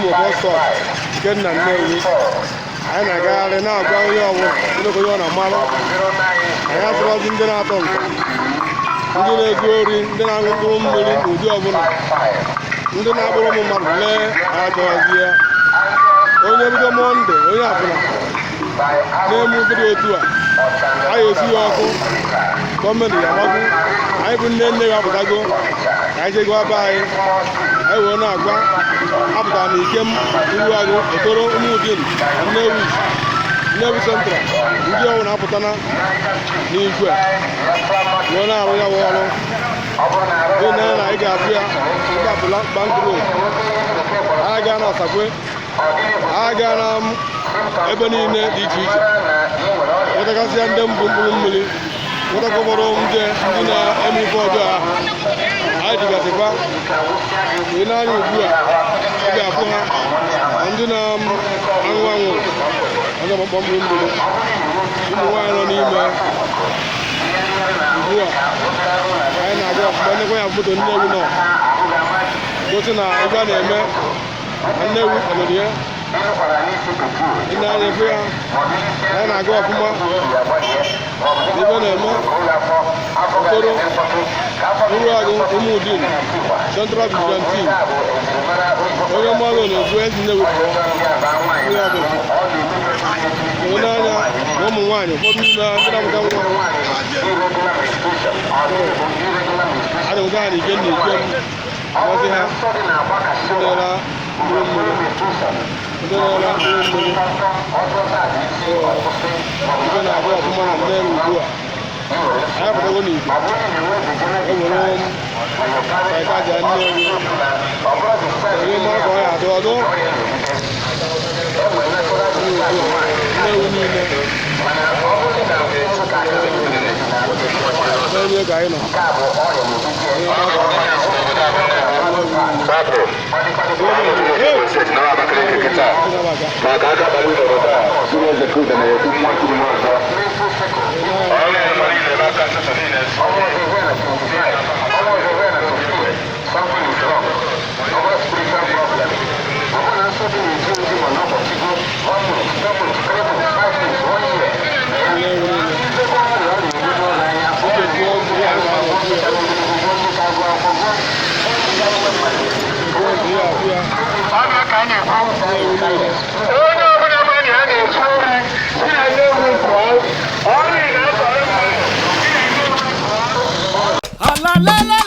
Imo bus stop nke dị na Nnewi. Anyị na-agagharị na-agwa onye ọbụla onye ọ na-amalụ. Anyị atụrọzi ndị na-atọ nka, ndị na-ezu ori, ndị na-aṅụ mkpụrụ mmiri n'ụdị ọbụla, ndị na-akpụrụ ụmụ mmadụ lee, achọghịzi ya. Onye bido Monday, onye akwụna na-eme ụdị dị otu a, anyị esi ya ọkụ, gọọmenti ga-agbagwu. Anyị bụ nne nne ya apụtago ka anyị jego be anyị. Anyị wee na-agwa apụtara na Ikem, Uruagụ, Otoro, Ụmụdin na Nnewi, Nnewi Central, ndị ọbụla apụtana n'igwe wee na-arụ ya bụ ọrụ. Dị na na anyị ga-afụ ya ebe apụla Bank Road, anyị gaa na Asakwe, anyị gaa na ebe niile dị iche iche, nwetagasịa ndị mbụ mkpụrụ mmiri, nwetakwa ụfọdụ ndị ndị na-eme ife ọjọọ ahụ anyị jigasịkwa wee n'anya. Ugbu a ị ga-afụ ha ma ndị na-aṅụ anwụrụ, ndị ọgbakpọ mkpụrụ mmiri, ụmụ nwaanyị nọ n'ime. Ugbu a anyị na-aga ọfụma, ndekwa ya moto Nnewi nọ gosi na ife a na-eme na Nnewi kwadoro ya. Ị na-anya efu ya, anyị na-aga ọfụma ife na-eme. Okoro, Uruagụ, Ụmụdin, Central Vigilante, onye mmadụ na-ebu ezi Nnewi pụọ onye ọbụla onye n'anya na ụmụ nwaanyị, ụfọdụ n'ime ha ndị na-amụta nwa a na-enweta ha n'ike na ike ngozi ha, ndị na-ere mkpụrụ mmiri, ndị na-ere mkpụrụ mmiri. Ife na-abụ ọfụma na Nnewi ugbu a. Anyị apụtago n'igwe ewere saịkaja Nnewi onye mara ka ọ ya adụ ọdụ Nnewi niile. Nnewi ka anyị nọ, onye mara ka ọ ya Maka aka kpara ụlọ taa, bụrụ eze Kuda na-ekwu nwa kwuru nwa ọzọ. Nnewi niile. Onye ọbụla ma na ya na-ezu ori si na Nnewi pụọ, ọrịa na-atọrọ mmadụ. Alalala.